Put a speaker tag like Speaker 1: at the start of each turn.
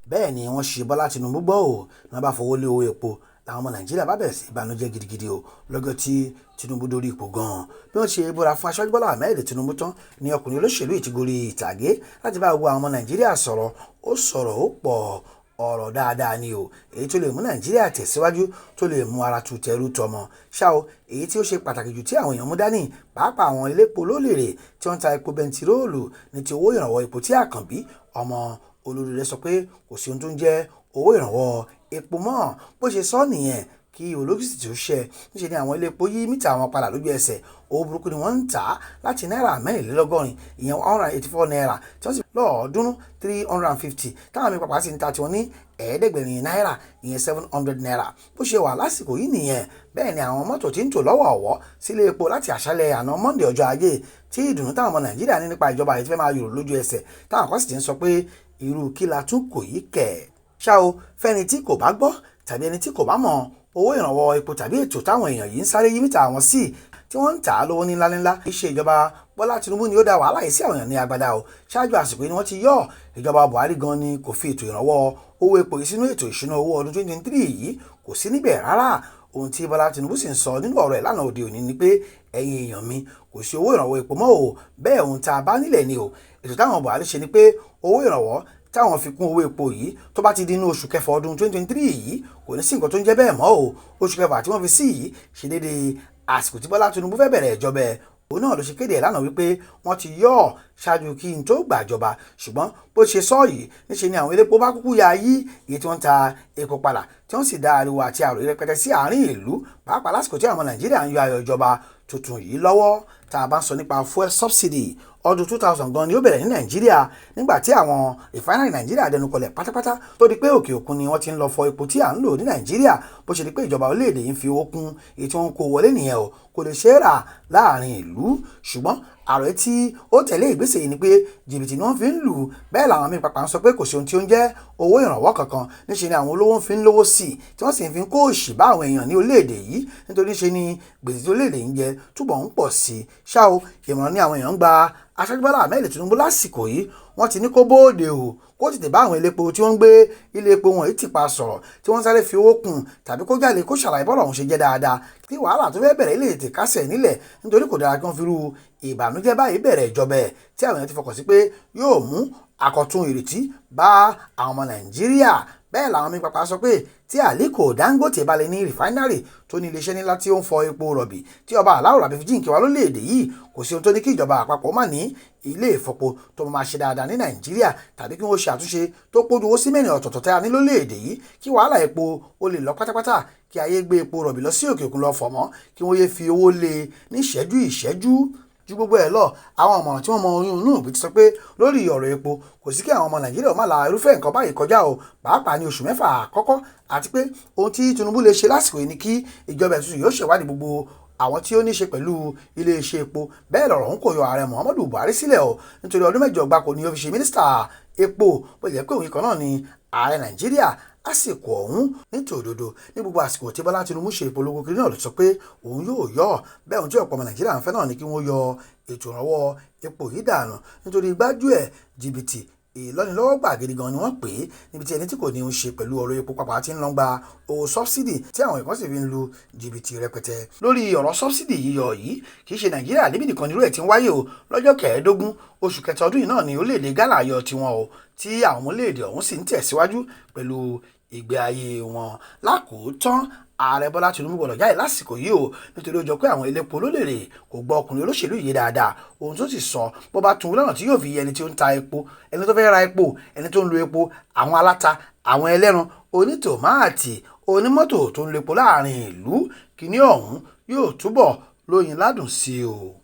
Speaker 1: Bẹ́ẹ̀ ni wọ́n ṣe Bọ́lá Tinubu gbọ́ ò ní wọ́n bá fowó lé owó epo, làwọn ọmọ Nàìjíríà bá bẹ̀rẹ̀ sí ìbànújẹ́ gidigidi o lọ́jọ́ tí Tinubu dórí ipò gan-an. Bí wọ́n ṣe búra fún Aṣíwájú Bọ́lá Ahmed Tinubu tán ni ọkùnrin olóṣèlú yìí ti gorí ìtàgé láti bá gbogbo àwọn ọmọ Nàìjíríà sọ̀rọ̀. Ó sọ̀rọ̀, ó pọ̀, ọ̀rọ̀ dáadáa ni o, èyí tó lè mú Nàìjíríà tẹ̀síwájú, tó lè mú ara tu tẹrú tọmọ. Ṣá o, èyí tí ó ṣe pàtàkì jù tí àwọn èèyàn mú dání, pàápàá àwọn elépo lólèrè tí wọ́n ń ta epo bẹntiróòlù, ní ti owó ìrànwọ́ epo tí Àkànbí ọmọ olórí rẹ̀ sọ pé kò sí ohun tó ń jẹ́ owó ìrànwọ́ epo mọ́. Bó ṣe sọ nìyẹn kí ológìsì tí ó ṣẹ. Níṣe ni àwọn ilé epo yí mítà wọn padà lójú ẹsẹ̀. Owó burúkú ni wọ́n ń tà á láti náírà 84, ìyẹn ₦184, tí wọ́n sì lọ́ọ̀ọ́dúnrún, 350, táwọn míì pàpà sì ń ta tiwọn ní 500 náírà, ìyẹn ₦700. Bó ṣe wà lásìkò yìí nìyẹn. Bẹ́ẹ̀ ni àwọn mọ́tò tí ń tò lọ́wọ̀ọ̀wọ́ sílé epo láti àṣálẹ́ àná Monday, ọjọ́ Ajé, tí ìdùnnú táwọn ọmọ Nàìjíríà ní nípa ìjọba yìí ti fẹ́ máa yòrò lójú ẹsẹ̀, táwọn kan sì ti ń sọ pé irú kí la tún kò yí kẹ̀. Ṣá o, fẹ́ni tí kò bá gbọ́ tàbí ẹni tí kò bá mọ̀, owó ìrànwọ́ epo tàbí ètò táwọn èèyàn yìí ń sáré yí mítà wọn sí tí wọ́n ń tà á lówó ní ńláńlá, kì í ṣe ìjọba Bọ́lá Tinubu ni ó dá wàhálà yìí sí àwọn èèyàn ní agbada o. Ṣáájú àsìkò yìí ni wọ́n ti yọ. Ìjọba Buhari gan ni kò fi ètò ìrànwọ́ owó epo yìí sínú ètò ìṣúná owó ọdún 2023 yìí, kò sí níbẹ̀ rárá. Ohun tí Bọ́lá Tinubu sì ń sọ nínú ọ̀rọ̀ ẹ̀ lánàá òde òní ni pé, ẹ̀yin èèyàn mi, kò sí owó ìrànwọ́ epo mọ́ o. Bẹ́ẹ̀ ohun tá a bá nílẹ̀ ni o. Ètò táwọn Buhari ṣe ni pé owó ìrànwọ́ táwọn fi kún owó epo yìí, tó bá ti di inú oṣù kẹfà ọdún 2023 yìí, kò ní sí nǹkan tó ń jẹ́ bẹ́ẹ̀ mọ́ o. Oṣù kẹfà tí wọ́n fi sí yìí ṣe déédéé àsìkò tí Bọ́lá Tinubu fẹ́ bẹ̀rẹ̀ ìjọba ẹ̀. Òun náà ló ṣe kéde ẹ̀ lánàá wípé wọ́n ti yọ ọ́ ṣáájú kí n tó gbàjọba. Ṣùgbọ́n bó ṣe sọ yìí, níṣe ni àwọn elépo bá kúkú ya yí iye tí wọ́n ń ta epo padà, tí wọ́n sì dá ariwo àti àròyé rẹpẹtẹ sí àárín ìlú, pàápàá lásìkò tí àwọn Nàìjíríà ń yọ ayọ̀ ìjọba tuntun yìí lọ́wọ́. Tá a bá ń sọ nípa fuel subsidy, ọdún 2000 gan ni ó bẹ̀rẹ̀ ní Nàìjíríà, nígbà tí àwọn refinery Nàìjíríà dẹnu kọlẹ̀ pátápátá, tó di pé òkè òkun ni wọ́n ti ń lọ fọ epo tí à ń lò ní Nàìjíríà. Bó ṣe di pé ìjọba orílẹ̀-èdè yìí ń fi owó kún èyí tí wọ́n ń kó wọlé nìyẹn o, kò lè ṣe é rà láàrin ìlú. Ṣùgbọ́n ààrẹ tí ó tẹ̀lé ìgbésẹ̀ yìí ni pé jìbìtì ni wọ́n fi ń lù. Bẹ́ẹ̀ làwọn míì pàpà ń sọ pé kò sí ohun tí ó ń jẹ́ owó ìrànwọ́ kankan. Níṣe ni àwọn olówó ń fi ń lówó sí i, tí wọ́n sì ń fi kó òṣì bá àwọn èèyàn ní orílẹ̀-èdè yìí, nítorí ṣe ni gbèsè tí orílẹ̀-èdè yìí ń jẹ túbọ̀ ń pọ̀ sí i. Ṣá o, ìmọ̀ràn ni àwọn èèyàn ń gba Aṣíwájú Bọ́lá Ahmed Tinubu lásìkò yìí. Wọ́n ti ní kó bóde o, kó tètè bá àwọn elépo tí wọ́n ń gbé ilé epo wọn yìí tì pa sọ̀rọ̀, tí wọ́n sáré fi owó kún, tàbí kó jáde kó ṣàlàyé bọ́rọ̀ ọ̀hún ṣe jẹ́ dáadáa, kí wàhálà tó fẹ́ bẹ̀rẹ̀ lè tètè kásẹ̀ nílẹ̀, nítorí kò dára kí wọ́n fi irú ìbànújẹ́ báyìí bẹ̀rẹ̀ ìjọba ẹ̀ tí àwọn èèyàn ti fọkàn sí pé yóò mú àkọ̀tun ìrètí bá àwọn ọmọ Nàìjíríà. Bẹ́ẹ̀ làwọn míín pàpà sọ pé tí Aliko Dangote bá lè ní refinery tó ní iléeṣẹ́ ńlá tí ó ń fọ epo rọ̀bì tí ọba aláwọ̀ ràbí fi jíǹkí wa lórílẹ̀‐èdè yìí, kò sí ohun tó ní kí ìjọba àpapọ̀ má ní ilé ìfọpo tó máa ṣe dáadáa ní Nàìjíríà, tàbí kí wọ́n ṣe àtúnṣe tó pójú owó sí mẹ́rin ọ̀tọ̀ọ̀tọ̀ tá a ní lórílẹ̀‐èdè yìí, kí wàhálà epo ó lè lọ pátápátá, kí ayé gbé epo rọ̀bì lọ sí òkè òkun lọ fọ̀ mọ́, kí wọ́n yé fi owó lé ní ìṣẹ́jú ìṣẹ́jú. Ju gbogbo ẹ̀ lọ, àwọn ọ̀mọ̀ràn tí wọ́n mọ oyún inú ìbí ti sọ pé lórí ọ̀rọ̀ epo, kò sí kí àwọn ọmọ Nàìjíríà má la irúfẹ́ nǹkan báyìí kọjá o, pàápàá ní oṣù 6 àkọ́kọ́, àti pé ohun tí Tinubu lè ṣe lásìkò yìí ni kí ìjọba tuntun yóò ṣèwádìí gbogbo àwọn tí ó ní ṣe pẹ̀lú iléeṣẹ́ epo. Bẹ́ẹ̀ lọ̀rọ̀ ọ̀hún kò yọ ààrẹ Muhammadu Buhari sílẹ̀ o, nítorí ọdún 8 gbáko ni ó fi ṣe mínísítà epo, bó tilẹ̀ pé òun kan náà ni ààrẹ Nàìjíríà lásìkò ọ̀hún. Nítòdodo, ní gbogbo àsìkò tí Bọ́lá Tinubu ṣe ìpolongo kiri náà ló sọ pé òun yóò yọ ọ́. Bẹ́ẹ̀ ohun tí ọ̀pọ̀ ọmọ Nàìjíríà ń fẹ́ náà ni kí wọ́n yọ ètò ìrànwọ́ epo yìí dànù, nítorí gbájúẹ̀, jìbìtì, ìlọ́nilọ́wọ́gbà gidi gan ni wọ́n pè é, níbi tí ẹni tí kò ní ń ṣe pẹ̀lú ọ̀rọ̀ epo pàápàá ti ń lọ gba owó sọ́bsidì, tí àwọn ìkan sì fi ń lu jìbìtì rẹpẹtẹ. Lórí ọ̀rọ̀ sọ́bsidì yíyọ yìí, kì í ṣe Nàìjíríà níbí nìkan nírú ẹ̀ ti ń wáyé o. Lọ́jọ́ 15 oṣù kẹta ọdún yìí náà ni orílẹ̀-èdè Ghana yọ tiwọn o, tí àwọn orílẹ̀-èdè ọ̀hún sì ń tẹ̀síwájú pẹ̀lú ìgbé ayé wọn. Lákòótán, ààrẹ Bọ́lá Tinubu gbọ́dọ̀ jáde lásìkò yìí o, nítorí ó jọ pé àwọn elépo lólèrè kò gbọ́ ọkùnrin olóṣèlú yìí dáadáa. Ohun tó sì sọ, bó bá tún lọ́nà tí yóò fi yé ẹni tí ó ń ta epo, ẹni tó fẹ́ ra epo, ẹni tó ń lo epo, àwọn aláta, àwọn ẹlẹ́ran, onítòmáàtì, onímọ́tò tó ń lo epo láàrin ìlú, kíní ọ̀hún yóò túbọ̀ lóyin ládùn sí i o.